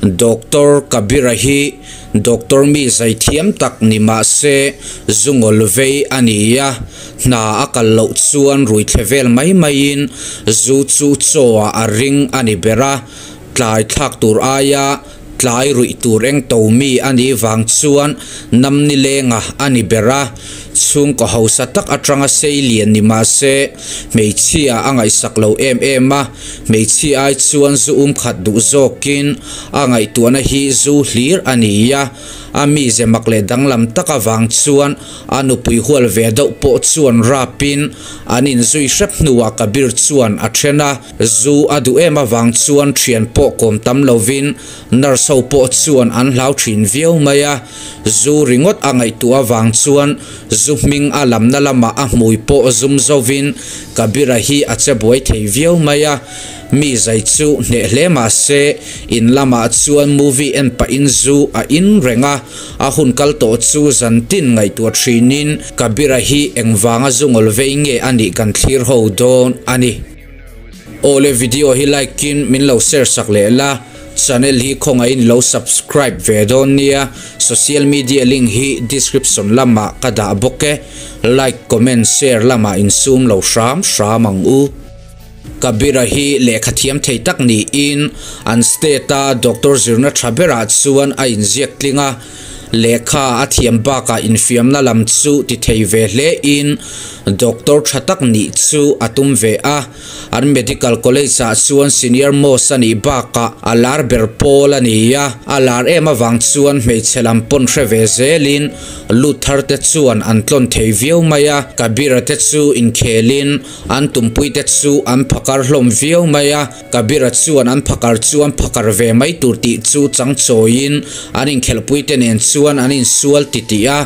Doctor Kabir-a hi doctor mi zai thiam tak ni mah se zungawl vei a ni a, hna a kal loh chuan rui thle vel mai maiin zu chu chaw ah a ring a ni ber a, tlai thlak tur aia tlai ruih tur eng to mi a nih vang chuan nam nilenga a ni ber a, chhungkaw hausa tak atanga sei lian ni mah se hmeichhia a ngaihsak lo em em a. Hmeichhia ai chuan zu um khat duh zawkin a ngaihtuahna hi zu hlir a ni a, a mize mak leh danglam tak avang chuan a nupui hual ve deuh pawh chuan rapin an inzui hrep hnuah Kabir chuan a then a, zu a duh em avang chuan thian pawh kawm tam lovin nurse ho pawh chuan an hlau thin viau mai a, zu ringawt a ngaihtuah avang chuan Zu hming a lamna lamah a hmui pawh zum zovin Kabir-a hi a che buai thei viau mai a, mi zai chu hneh hle mah se in lamah chuan movie en pahin zu a in reng a, a hun kal tawh chu zan tin ngaihtuah thinin Kabir-a hi engvanga zu ngawl vei nge a nih kan thlir ho dawn a ni. Awle video hi like in min lo share sak leh la, channel hi khawngaihin lo subscribe ve dawn nia, social media link hi description lamah ka dah bawk e, like comment share lamah insum lo hram hram ang u. Kabira hi lehkha thiam thei tak niin an state a doctor zirna tha berah chuan a inziak tling a, Lehkha a thiam bakah infiamna lam chu ti thei ve hle in doctor tha tak nih chu a tum ve a. An medical college ah chuan senior most a nih bakah a lar ber pawl a ni a. A lar em avang chuan hmeichhe lam pawn hre ve zelin lut thar te chuan an tlawn thei viau mai a. Kabir-a te chu inkhelin an tumpui te chu an phakar hlawm viau mai a. Kabir-a chuan an phakar chu an phakar ve mai tur tih chu chang chawiin an inkhelhpuite nen chuan an insual titih a,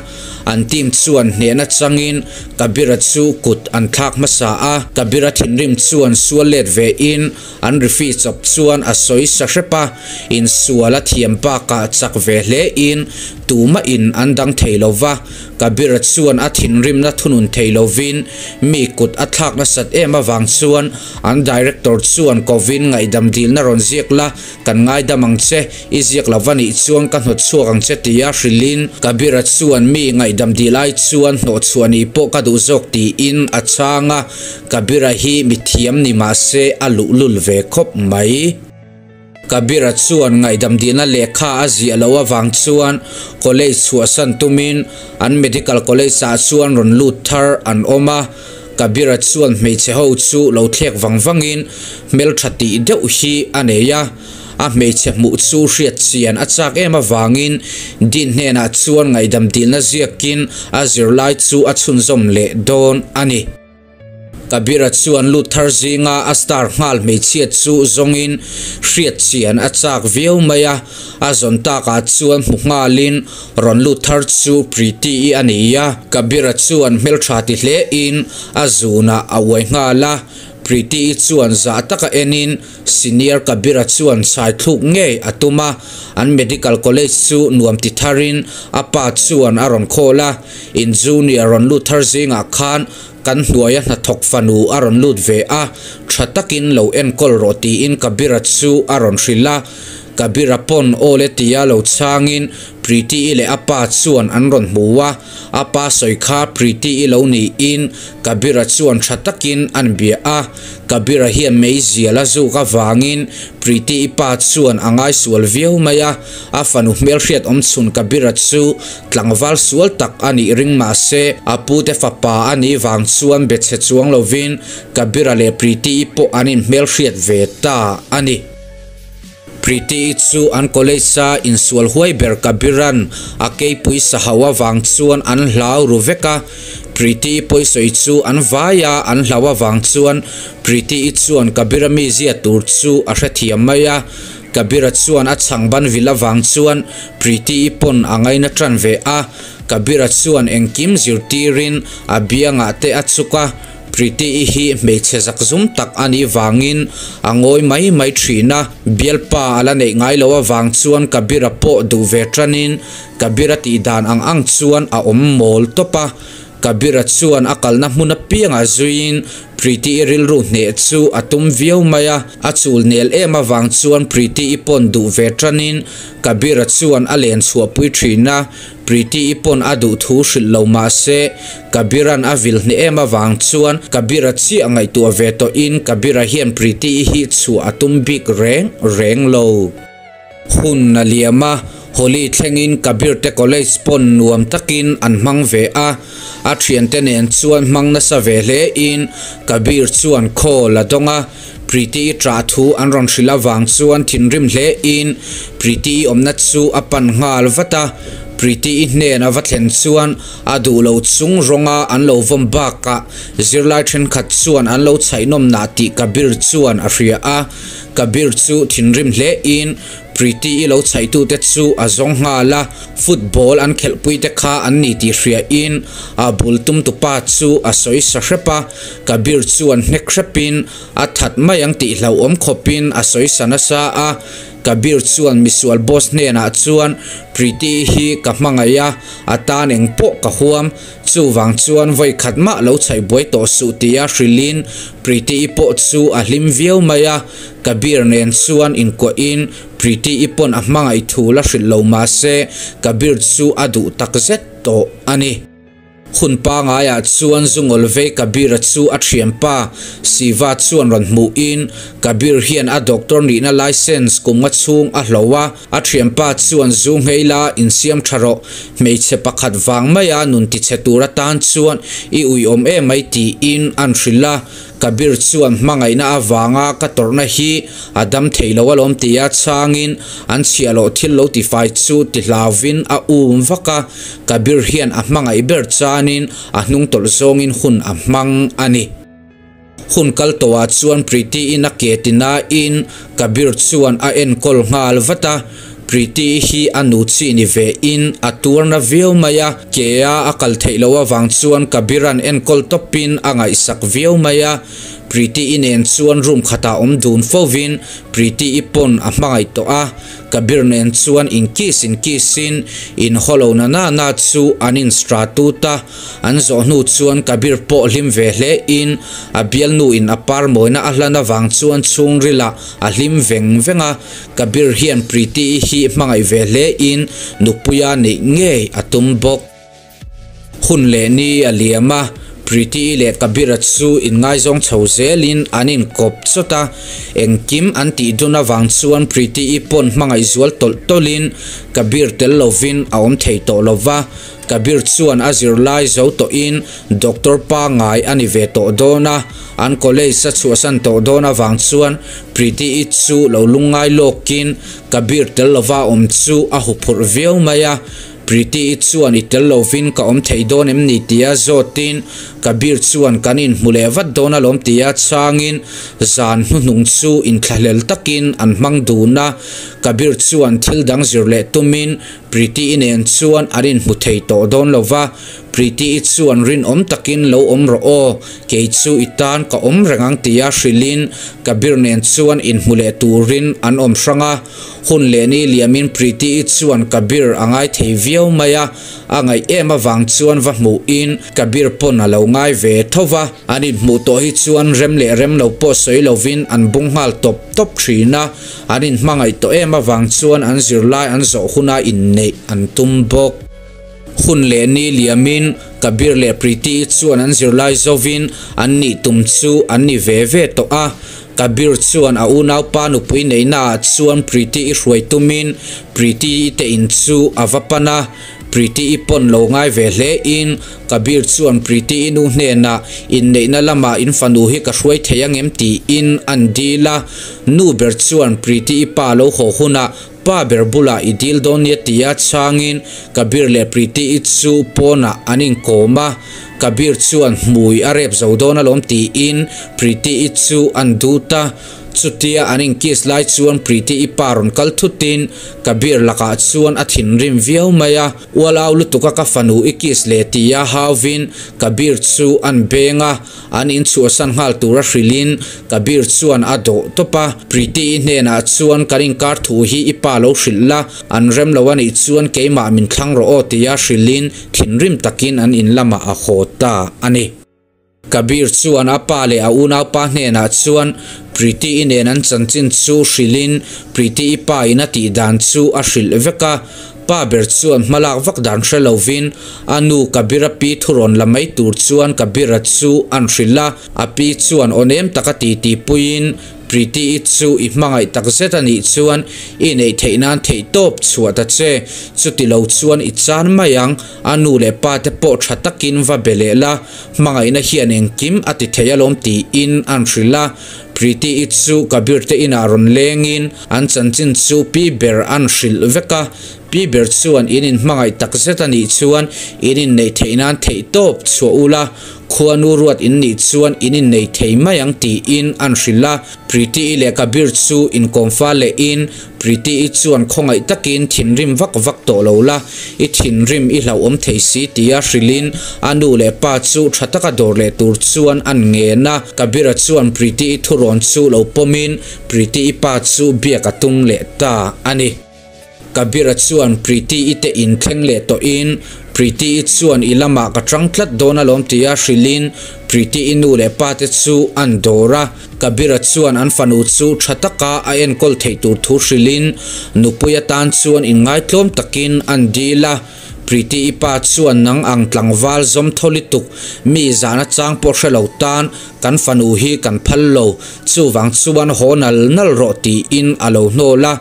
an team chuan hnehna changin Kabir-a chu kut an thlak hmasa a, Kabir-a thinrim chuan sual let vein an referee chawp chuan a sawi sa hrep a, insual a thiam bakah chak ve hlein tumahin an dang thei lo va. Kabir-a chuan a thinrimna thunun thei lovin mi kut a thlak nasat em avang chuan an director chuan kovin ngaihdam dilna rawn ziak la, kan ngaidam ang che, i ziak lo va nih chuan ka hnawt chhuak ang che tia hrilhin Kabir-a chuan mi ngaihdam dil ai chuan hnawh chhuah nih pawh ka duh zawk tiin a chhang a, Kabir-a hi mithiam ni mah se a luhlul ve khawp mai. Kabir-a chuan ngaihdam dilna lehkha a ziah loh avang chuan college chhuahsan tumin an medical college ah chuan rawn lut thar an awm a. Kabir-a chuan hmeichhe ho chu lo thlek vang vangin hmeltha tih deuh hi a nei a. A hmeichhe hmuh chu hriat chian a chak em avangin Dean hnenah chuan ngaihdam dilna ziakin a zirlai chu a chhunzawm leh dawn a ni. Kabir-a chuan lut thar zinga a star nghal hmeichhia chu zawngin hriat chian a chak viau mai a, a zawn takah chuan hmu nghalin rawn lut thar chu Preeti-i a ni a. Kabir-a chuan hmeltha ti hlein a zunah a uai nghal a, Preeti-i chuan zah taka enin Senior Kabir-a chuan chhai thluk ngei a tum a, an medical college chu nuam ti tharin a pa chuan a rawn khawl a, in junior rawn lut thar zingah khan kan hnuaia hnathawk fanu a rawn lut ve a, tha takin lo enkawl rawh tiin Kabir-a chu a rawn hrilh a, Kabir-a pawn aw le tia lo chhangin Preeti-i leh a pa chuan an rawn hmu a, a pa sawi kha Preeti-i lo niin Kabir-a chuan tha takin an bia a, Kabir-a hian meizial a zuk avangin Preeti-i pa chuan a ngaisual viau mai a, a fanu hmelhriat awmchhun Kabir-a chu tlangval sual tak a nih ring mah se a pute fapa a nih vang chuan be chhe chuang lovin Kabir-a leh Preeti-i pawh an inhmelhriat ve ta a ni. Preeti-i chu an college-a insual huai ber Kabiran a keipui sahau avang chuan an hlau ru vek a. Preeti-i pawisawi chu an vai a, an hlau avang chuan Preeti-i chuan Kabira mizia tur chu a hrethiam mai a. Kabira chuan a chhang ban vil avang chuan Preeti-i pawn a ngaina tan ve a. Kabira chuan engkim zirtirin a biangah te a chuk a. Preeti-i hi hmeichhe zakzum tak a nih vangin a ngawi mai mai thin a, bialpa a la neih ngai loh avang chuan Kabir-a pawh duh ve tanin Kabir-a tih dan ang ang chuan a awm mawl tawp a. Kabir-a chuan a kalna hmun apiangah zuiin Preeti-i rilru hneh chu a tum viau mai a, a chul nel em avang chuan Preeti-i pawn duh ve tanin Kabir-a chuan a len chhuahpui thin a, Preeti-i pawn a duh thu hrilh lo mah se Kabir-a'n a vil hneh em avang chuan Kabir-a chiah ngaihtuah ve tawhin Kabir-a hian Preeti-i hi chhuah a tum bik reng reng lo. Hun a liam a, Holi thlengin Kabir te college pawn nuam takin an hmang ve a, a thiante nen chuan hmang nasa ve hle in Kabir chuan call a dawng a, Preeti-i ṭah thu an rawn hrilh avang chuan thinrim hle in Preeti-i awmna chu a pan nghal vat a, Preeti-i hnen a va thlen chuan a duh lo chung rawnga an lo vawm bakah zirlai thenkhat chuan an lo chhaihnawm nah tih Kabir chuan a hria a. Kabir chu thinrim hle in Preeti i lo chhaihtute chu a zawng nghal a, football an khelhpui te kha an ni tih hria in a bul tumtupa chu a sawi sa hrep a, Kabir chuan hnek hrep in a that mai ang tih hlauhawm khawp in a sawi sa nasa a, Kabir chuan misual boss hnenah chuan Preeti hi ka hmangaih a, a tan eng pawh ka huam, Chuvang chuan vawi khat mah lo chhaih buai tawh suh tia hrilhin Preeti-i pawh chu a hlim viau mai a, Kabir nen chuan inkuahin Preeti-i pawn a hmangaih thu la hrilh lo mah se Kabir chu a duh tak zet tawh a ni. Hun pangaiah chuan Zungawlvei Kabir-a chu a thianpa Siva chuan rawn hmuhin Kabir hian a doctor nihna license kum nga chhung a hlo a, A thianpa chuan zu nghei la insiam tha rawh, hmeichhe pakhat vang maia nun tichhe tur atan chuan i uiawm em mai tiin an hrilh a, Kabir chuan hmangaihna avanga ka tawrhna hi a dam thei lo alawm tia chhangin an chhiahloh thil lo tifai chu ti hlauvin a um vak a, Kabir hian a hmangaih ber chanin a hnungtawlh zawngin hun a hmang a ni. Hun kal tawhah chuan Preeti-in a ke ti nain Kabir chuan a enkawl nghal vat a, Preeti hi a nu chi ni ve in a tuar na viau mai a, ke a a kal theih loh avang chuan Kabir-a'n enkawl tawpin a ngaihsak viau mai a, Preeti-i nen chuan room khatah awm dun fovin Preeti-i pawn a hmangaih tawh a, Kabir nen chuan inkiss inkiss-in inhaw lo na na na chu an instra tut a. An zawh hnu chuan Kabir pawh hlim ve hle in a bialnu in a par mawina a hlan avang chuan chhungril ah a hlim veng veng a, Kabir hian Preeti-i hi hmangaih ve hle in nupuia neih ngei a tum bawk. Hun leh ni a liam a, Preeti-i leh Kabir-a chu inngaizawng chho zel in an inkawp chawt a, engkim an tih dun avang chuan Preeti-i pawn hmangaih zual tawlh tawlh in Kabir tel lovin a awm thei tawh lova, Kabir chuan a zirlai zo tawhin doctor pangngai a ni ve tawh dawn a, an college a chhuahsan tawh dawn avang chuan Preeti-i chu lo lungngai lawkin Kabir tel lova awm chu a huphurh viau mai a, Preeti-i chuan i tel lovin ka awm thei dawn em ni tia zawtin Kabir chuan kan inhmu leh vat dawn alawm tia chhangin zan hnuhnung chu inthlahlel takin an hmang dun a, Kabir chuan thil dang zir leh tumin Preeti-i nen chuan an inhmu thei tawh dawn lo va, Preeti-i chuan rinawm takin lo awm rawh aw, kei chu i tan ka awm reng ang tia hrilhin Kabir nen chuan inhmu leh turin an awm hrang a. Hun leh ni liamin Preeti-i chuan Kabir a ngai thei viau mai a, a ngaih em avang chuan va hmuhin Kabir pawn a lo ngai ve tho va, an inhmuh tawh hi chuan rem leh rem lo pawh sawi lovin an bung nghal tawp tawp thin a. An inhmangaih tawh em avang chuan an zirlai an zawh huna inneih an tum bawk. Hun leh ni liamin Kabir leh Preeti chuan an zirlai zovin an nih tum chu an ni ve ve tawh a. Kabir chuan a unaupa nupui neihnaah chuan Preeti i hruai tumin Preeti i te in chu a va pan a. Preeti i pawn lo ngai ve hle in Kabir chuan Preeti i nu hnenah inneihna lamah in fanu hi ka hruai thei angem tiin an dil a. Nu ber chuan Preeti i pa lo haw hunah pa ber bulah i dil dawn nia tia chhangin Kabir leh Preeti i chu pawnah an inkawm a, Kabir chuan hmui a rep zo dawn alawm tiin Preeti i chu an dut a. Chutia an in kiss lai chuan Preeti-i pa rawn kal thutin Kabir lakah chuan a thinrim viau mai a, Ualau lutuka ka fanu i kiss leh tia hauvin Kabir chu an beng a, an inchhuahsan nghal tura hrilhin Kabir chuan a dawh tawp a. Preeti-i hnenah chuan kan inkar thu hi i pa lo hrilh la, an rem lo anih chuan keimah min thlang rawh aw tia hrilhin thinrim takin an in lamah a haw ta a ni. Kabir chuan a pa leh a unaupa hnenah chuan Preeti-i nen an chanchin chu hrilhin Preeti-i pa in a tih dan chu a hrilh vek a. Pa ber chuan hmalak vak dan hre lovin a nu Kabir-a pi thurawn la mai tur chuan Kabir-a chu an hrilh a. A pi chuan aw nem taka titi puiin Preeti-i chu i hmangaih tak zet a nih chuan i neih theih nan theihtawp chhuah ta che, chuti lo chuan i chan mai ang. A nu leh pa te pawh tha takin va be leh la, hmangaihna hian engkim a ti thei alawm tiin an hrilh a. Preeti-i chu Kabir te inah rawn lengin an chanchin chu pi ber an hrilh vek a. Pi ber chuan in inhmangaih tak zet a nih chuan in inneih theih nan theihtawp chhuah ula, khuanu ruat in nih chuan in innei thei mai ang tiin an hrilh a. Preeti-i leh Kabir chu inkawm fal lehin Preeti-i chuan khawngaih takin thinrim vak vak tawh lo la, i thinrim i hlauhawm thei si tia hrilhin a nu leh pa chu tha taka dawr leh tur chuan an ngen a. Kabir-a chuan Preeti-i thurawn chu lo pawmin Preeti-i pa chu biak a tum leh ta a ni. Kabir-a chuan Preeti-i te inthleng leh tawhin Preeti-i chuan i lamah ka tang tlat dawn alawm tia hrilhin Preeti-i nu leh pa te chu an dawr a. Kabir-a chuan an fanu chu tha taka a enkawl theih tur thu hrilhin nupui atan chuan inngaitlawm takin an dil a. Preeti-i pa chuan nang ang tlangval zawm thaw lutuk, mi zahna chang pawh hre lo tan kan fanu hi kan phal lo, chuvang chuan haw nal nal rawh tiin a lo hnawl a.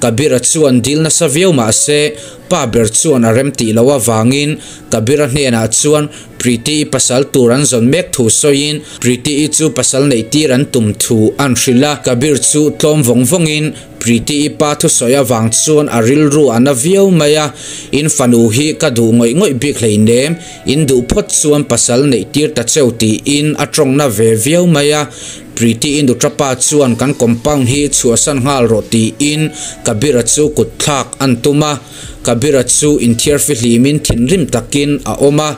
Kabir-a chuan dil nasa viau mah se pa ber chuan a rem tih loh avangin Kabir-a hnenah chuan Preeti-i pasal tur an zawn mek thu sawiin Preeti-i chu pasal neih tir an tum thu an hrilh a. Kabir chu tlawm vawng vawngin Preeti-i pa thusawi avang chuan a rilru a na viau mai a, In fanu hi ka duh ngawih ngawih bik hleinem, in duh phawt chuan pasal neih tir ta cheu tiin a tawngna ve viau mai a. Preeti-i nuṭapa chuan kan compound hi chhuahsan nghal rawh tiin Kabir-a chu kut thlak an tum a. Kabir-a chu inthiar fihlimin thinrim takin a awm a,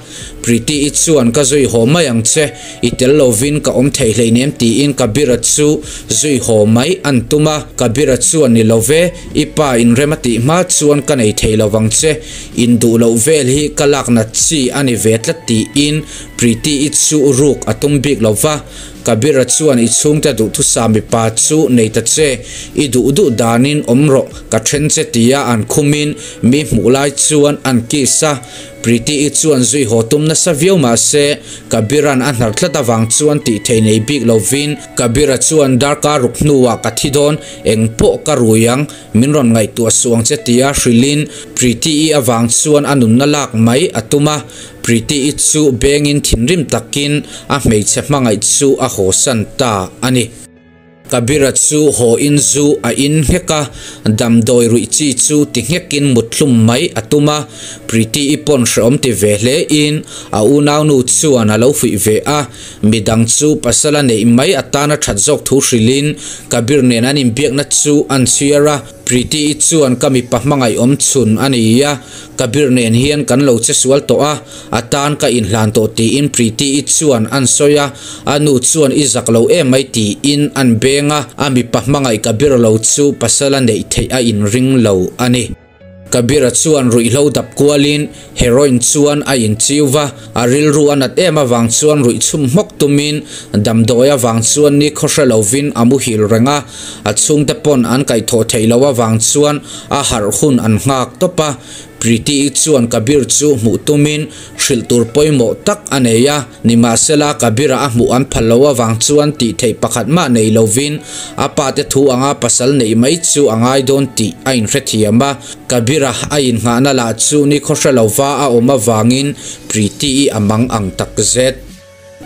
Preeti-i chuan ka zui haw mai ang che, i tel lovin ka awm thei hleinem tiin Kabir-a chu zui haw mai an tum a, Kabir-a chuan ni lo ve, i pa inrem a tih hma chuan ka nei thei lo vang che, induh loh vel hi ka lak nat chi a ni ve tlat tiin Preeti-i chu ruk a tum bik lo va. Kabir-a chuan i chhungte duhthusam mipa chu nei ta che, i duh duh danin awm rawh, ka then che tia an khumin mi hmuh lai chuan an kiss a. Preeti-i chuan zui haw tum nasa viau mah se, Kabir-a'n a hnar tlat avang chuan tih thei nei bik lovin Kabir-a chuan darkar ruk hnuah ka thi dawn, eng pawh ka rui ang, min rawn ngaihtuah suh ang che tia hrilhin Preeti-i avang chuan a nunna lak mai a tum a. Preeti-i chu bengin thinrim takin a hmeichhe hmangaih chu a hawsan ta a ni. Kabir-a chu haw in zu a in nghek a, damdawi ruih chi chu ti nghekin muthlum mai a tum a. Preeti-i pawn hrehawm ti ve hle in a unaunu chuan a lo fuih ve a, midang chu pasal a neih mai atana that zawk thu hrilhin Kabir nen an inbiakna chu an chhiar a. Preeti-i chuan ka mipa hmangaih awm chhun a ni a, Kabir nen hian kan lo che sual tawh a, a tan ka inhlan tawh tiin Preeti-i chuan an sawi a, a nu chuan i zak lo em mai tiin an beng a, a mipa hmangaih Kabir lo chu pasal a neih theih a inring lo a ni. Kabir-a chuan ruihhlo dap kualin Heroin chuan a inchiu va, a rilru a nat em avang chuan ruih chhum hmawk tumin damdawi avang chuan ni khaw hre lovin a muhil reng a, a chhungte pawn an kaihthawh theih loh avang chuan a harh hun an nghak tawp a. Preeti-i chuan Kabir chu hmuh tumin hrilh tur pawimawh tak a nei a, nimahsela Kabir-a a hmuh an phal loh avang chuan tih theih pakhat mah nei lovin a pate thu anga pasal neih mai chu a ngai dawn tih a inhrethiam a. Kabir-a a innghahna lah chu ni khaw hre lova a awm avangin Preeti-i a mang ang tak zet.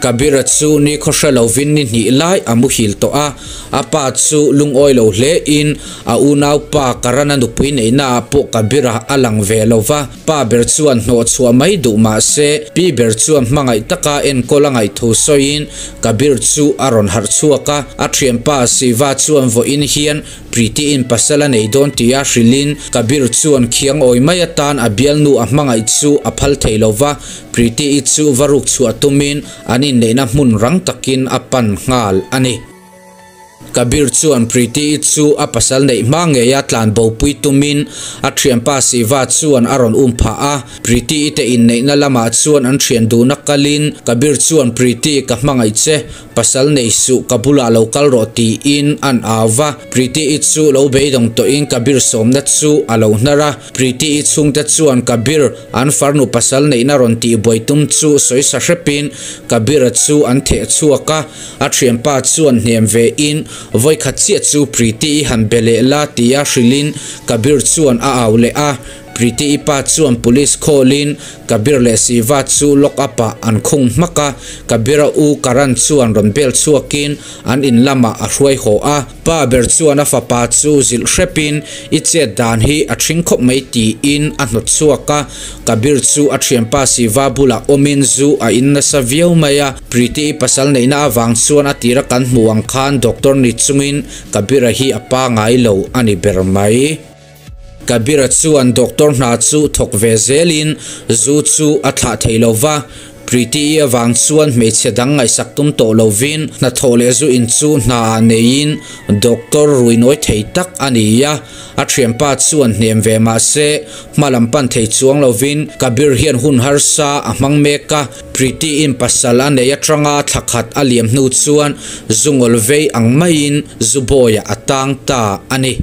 Kabir-a chu nikhaw hre lovin ni hnih lai a muhil tawh a, a pa chu lungawi lo hlein a unaupa Karan-a nupui neihnaah pawh Kabir-a a lang ve lo va, pa ber chuan hnawh chhuah mai duh mah se pi ber chuan hmangaih taka enkawl a ngaih thu sawiin Kabir chu a rawn harh chhuak a, a thianpa Siva chuan vawiin hian Preeti-in pasal a nei dawn tia hrilhin Kabir chuan khiang awi mai atan a bialnu a hmangaih chu a phal thei lo va, Preeti-i chu va ruk chhuah tumin an inneihna hmun rang takin a pan nghal a ni. Kabir chuan Preeti-i chu a pasal neih hma ngeia tlan bopui tumin a thianpa Siva chuan a rawn um phah a. Preeti-i te inneihna lamah chuan an thian duhna kalin Kabir chuan Preeti ka hmangaih che, pasal nei suh ka bulah lo kal rawh tiin an au va. Preeti-i chu lo beidawng tawhin Kabir sawmna chu a lo hnar a. Preeti-i chhungte chuan Kabir an farnu pasal neihna rawn tihbuai tum chu sawi sa hrepin Kabir-a chu an theh chhuak a. A thianpa chuan hnem vein vawikhat chiah chu Preeti-i han be leh la tia hrilhin Kabir chuan a au leh a. Preeti-i pa chuan police call-in Kabir leh Siva chu lock up-ah an khung hmak a, Kabir-a u Karan chuan rawn bel chhuakin an in lamah a hruai haw a. Pa ber chuan a fapa chu zilh hrepin i chet dan hi a thring khawp mai tiin a hnawt chhuak a. Kabir chu a thianpa Siva bulah awmin zu a in nasa viau mai a. Preeti-i pasal neihna avang chuan a tira kan hmuh ang khan doctor ni chungin Kabir-a hi a pa ngai lo a ni ber mai. Kabir-a chuan doctor hna chu thawk ve zelin zu chu a thlah thei lo va, Preeti-i avang chuan hmeichhe dang ngaihsak tum tawh lovin hnathawh leh zu in chu hna ah neiin doctor rui nawi thei tak a ni a, a thianpa chuan hnem ve mah se hma lam pan thei chuang lovin Kabir hian hun harsa a hmang mek a, Preeti-in pasal a nei atanga thla khat a liam hnu chuan zu ngawl vei ang maiin zu bawiah a tang ta a ni.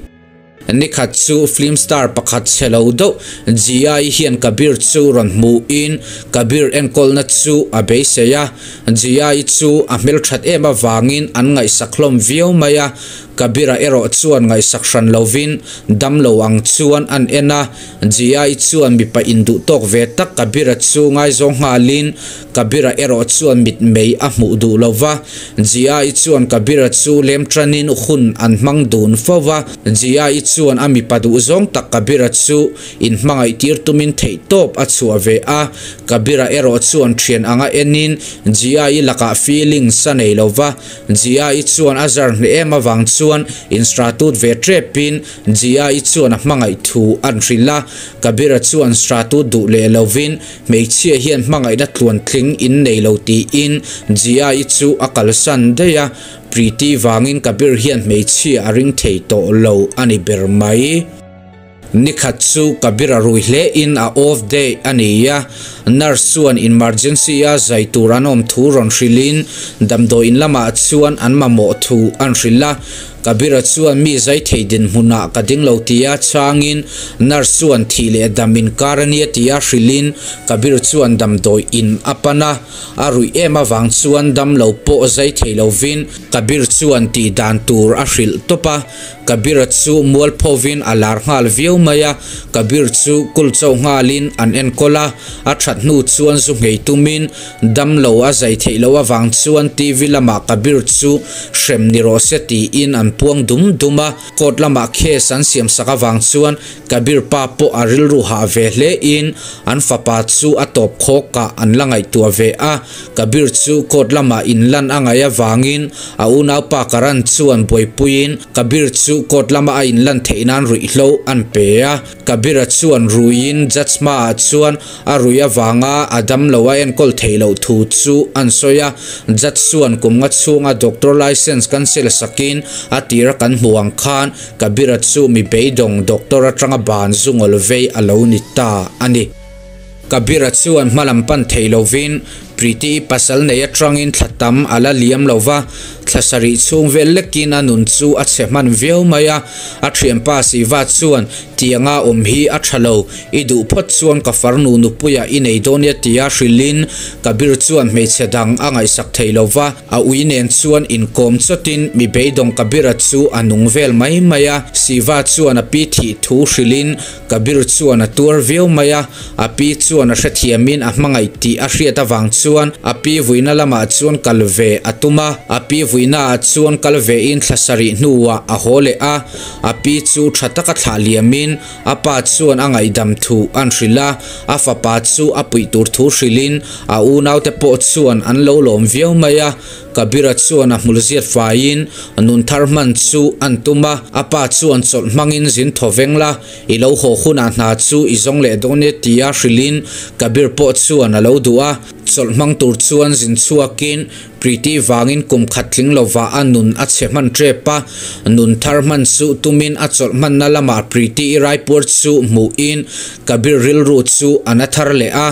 Nikhat chu film star pakhat chhe lo deuh Jia-i hian Kabir chu rawn hmuhin Kabir enkawlna chu a beisei a. Jia-i chu a hmelthat em avangin an ngaihsak hlawm viau mai a. Kabir-a erawh chuan ngaihsak hran lovin dam lo ang chuan an en a. Jia-i chuan mipa induh tawk ve tak Kabir-a chu ngaizawng nghalin Kabir-a erawh chuan mitmei a hmuh duh lo va, Jia-i chuan Kabir-a chu lem tanin hun an hmang dun fo va. Jia-i chuan a mipa duh zawng tak Kabir-a chu inhmangaih tir tumin theihtawp a chhuah ve a. Kabir-a erawh chuan thian anga enin Jia-i lakah feelings a nei lo va. Jia-i chuan a zar hneh em avang chuan instratut ve tepin Jia-i chuan a hmangaih thu an hrilh a. Kabir-a chuan stratut duh leh lovin Hmeichhia hian hmangaihna tluantling in nei lo tiin Jia-i chu a kalsan daih a, Preeti vangin Kabir hian hmeichhia a ring thei tawh lo a ni ber mai. Nikhat chu Kabir a rui hle in a off day a ni a, nurse chuan emergency a zai tur an awm thu rawn hrilhin damdawiin lamah chuan an mamawh thu an hrilh a, Kabir-a chuan mi zai thei dinhmunah ka ding lo tia chhangin nurse chuan thih leh dam inkar a nia tia hrilhin Kabir chuan damdawi in a pan a, a ruih em avang chuan dam lo pawh zai thei lovin Kabir chuan tih dan tur a hrilh tawp a, Kabir-a chu mualphovin a lar nghal viau mai a, Kabir chu kul chauh nghalin an enkawl a, a that hnu chuan zu nghei tumin Dam lo a zai theih loh avang chuan TV lamah Kabir chu hrem ni rawh se tiin an puang dum dum a, court lamah case an siam sak avang chuan Kabir pa pawh a rilru hah ve hle in an fapa chu a tawp khawk ah an la ngaihtuah ve a, Kabir chu court lamah inlan a ngaih avangin a unaupa Karan chuan buaipuiin Kabir chu court lama a inlan theih nan ruihhlo an pe a, Kabir-a chuan ruiin judge hmaah chuan A rui avanga a damlo a enkawl theih loh thu chu an sawi a, judge chuan kum nga chhunga doctor licence cancel sakin a tira kan hmuh ang khan Kabir-a chu mi beidawng doctor atanga ban zungawl vei a lo ni ta a ni. Kabir-a chuan hmalam pan thei lovin Preeti-i pasal nei atangin thla tam a la liam lo va, thla sarih chhung vel lekin a nun chu a chhe hman viau mai a, a thianpa Siva chuan Tianga awm hi a tha lo, i duh phawt chuan ka farnu nupuia i nei dawn nia tia hrilhin Kabir chuan hmeichhe dang a ngaihsak thei lo va, a ui nen chuan inkawm chawtin mi beidawng Kabir-a chu a nung vel mai mai a. Siva chuan a pi thih thu hrilhin Kabir chuan a tuar viau mai a, a pi chuan a hrethiamin a hmangaih tih a hriat avang chuan. chuan a pi vuina lamah chuan kal ve a tum a, a pi vuinaah chuan kal vein thla sarih hnuah a haw leh a, a pi chu tha taka thlah liamin a pa chuan a ngaihdam thu an hrilh a, a fapa chu a puih tur thu hrilhin a unaute pawh chuan an lo lawm viau mai a. Kabir-a chuan a hmul ziat faiin nun thar hman chu an tum a, a pa chuan chawlh hmangin zin thaw veng la, i lo haw hunah hna chu i zawng leh dawn e tia hrilhin Kabir pawh chuan a lo duh a. Chawlh hmang tur chuan zin chhuakin Preeti vangin kum khat tling lovah a nun a chhe hman tep a, nun thar hman chu tumin a chawlh hmanna lamah Preeti i raipuar chu hmuhin Kabir rilru chu a na thar leh a.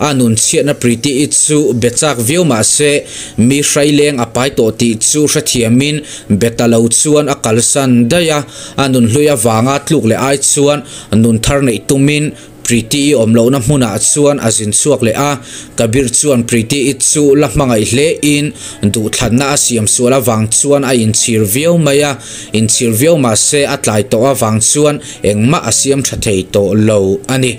A nun chhiatna Preeti-i chu be chak viau mah se, mi hraileng a pai tawh tih chu hrethiamin be ta lo chuan a kalsan daih a. A nun hlui avanga tluk leh ai chuan nun thar neih tumin Preeti-i awm lohna hmunah chuan a zin chhuak leh a. Kabir chuan Preeti-i chu la hmangaih hlein duhthlanna a siam sual avang chuan a inchhir viau mai a. Inchhir viau mah se a tlai tawh avang chuan engmah a siam tha thei tawh lo a ni.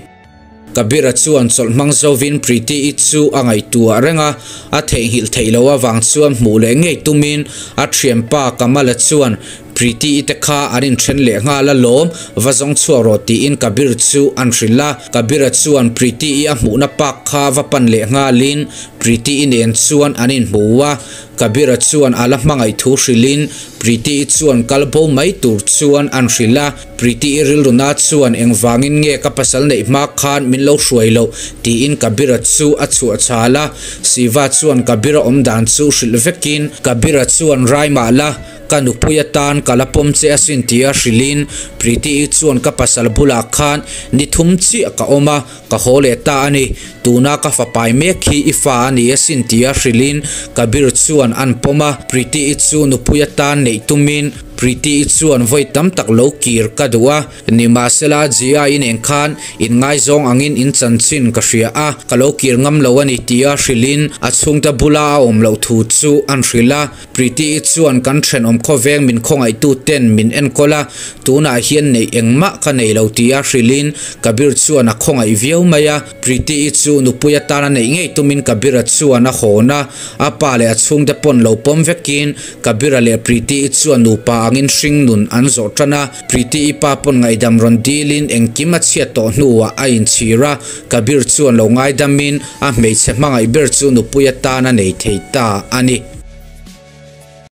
Kabir-a chuan chawlh hmang zovin Preeti-i chu a ngaihtuah reng a, a theihnghilh theih loh avang chuan hmuh leh ngei tumin a thianpa Kamal-a chuan Preeti-i te kha an inthen leh nghal a lawm, va zawng chhuak rawh tiin Kabir chu an hrilh a. Kabir-a chuan Preeti-i a hmuhna pak kha va pan leh nghalin Preeti-i nen chuan an inhmu a, Kabir-a chuan a la hmangaih thu hrilhin Preeti-i chuan kal bo mai tur chuan an hrilh a. Preeti-i rilruna chuan engvangin nge ka pasal neih hma khan min lo hruai loh tiin Kabir-a chu a chhuah chhal a. Siva chuan Kabir-a awm dan chu hrilh vekin Kabir-a chuan rai mah la, ka nupui atan ka la pawm che asin tia hrilhin Preeti-i chuan ka pasal bulah khan ni thum chiah ka awm a, Ka haw leh ta a ni, tuna ka fapai mek hi i fa a ni asin tia hrilhin Kabir chuan an pawm a, Preeti-i chu nupui atan neih tumin Preeti-i chuan vawi tam tak lo kir ka duh a, nimahsela Jia-i nen khan inngaizawng angin in chanchin ka hria a, ka lo kir ngam lo a ni tia hrilhin a chhungte bula a awm loh thu chu an hrilh a. Preeti-i chuan kan thenawm khawveng min khawngaihtu ten min enkawl a, tunah hian neih engmah ka nei lo tia hrilhin Kabir chuan a khawngaih viau mai a. Preeti-i chu nupui atana neih ngei tumin Kabir-a chuan a hawn a, a pa leh a chhungte pawn lo pawm vekin Kabir-a leh Preeti-i chuan nupa angin hring nun an zawh tan a. Preeti-i pa pawn ngaihdam rawn dilin engkim a chhiat tawh hnuah a inchhir a, Kabir chuan lo ngaidamin a hmeichhe hmangaih ber chu nupui atana nei thei ta a ni.